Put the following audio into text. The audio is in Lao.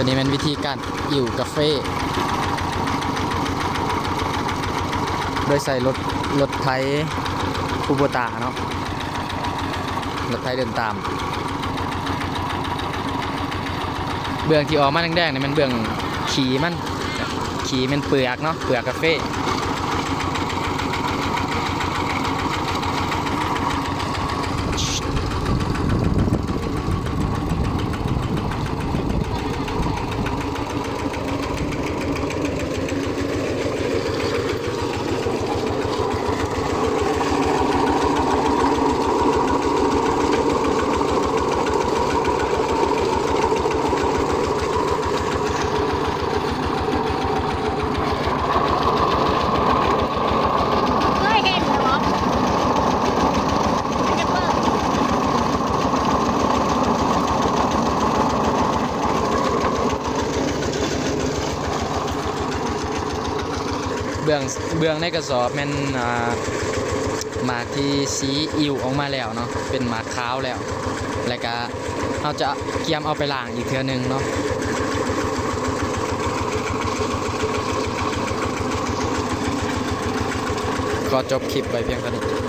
ຕົວນີ້ແມ່ນວິທີການ ອິ້ວກາເຟ ໂດຍໃຊ້ລົດ ລົດໄຖຄູໂບຕາເນາະ, ລົດໄຖເດີນຕາມ. ເບື້ອງທີ່ອອກມາແດງໆນີ້ແມ່ນເບື້ອງຂີ້ມັນ, ຂີ້ແມ່ນເປືອກເນາະ, ເປືອກກາເຟ. ເບື້ອງ ເບື້ອງໃນກະສອບແມ່ນ ອ່າ ໝາກທີ່ສີອິ້ວອອກມາແລ້ວເນາະ, ເປັນໝາກຂາວແລ້ວ, ແລ້ວກະເຮົາຈະກຽມເອົາໄປລ້າງອີກເທື່ອໜຶ່ງເນາະ. ຂໍຈົບຄລິບໄວ້ພຽງເທົ່ານີ້.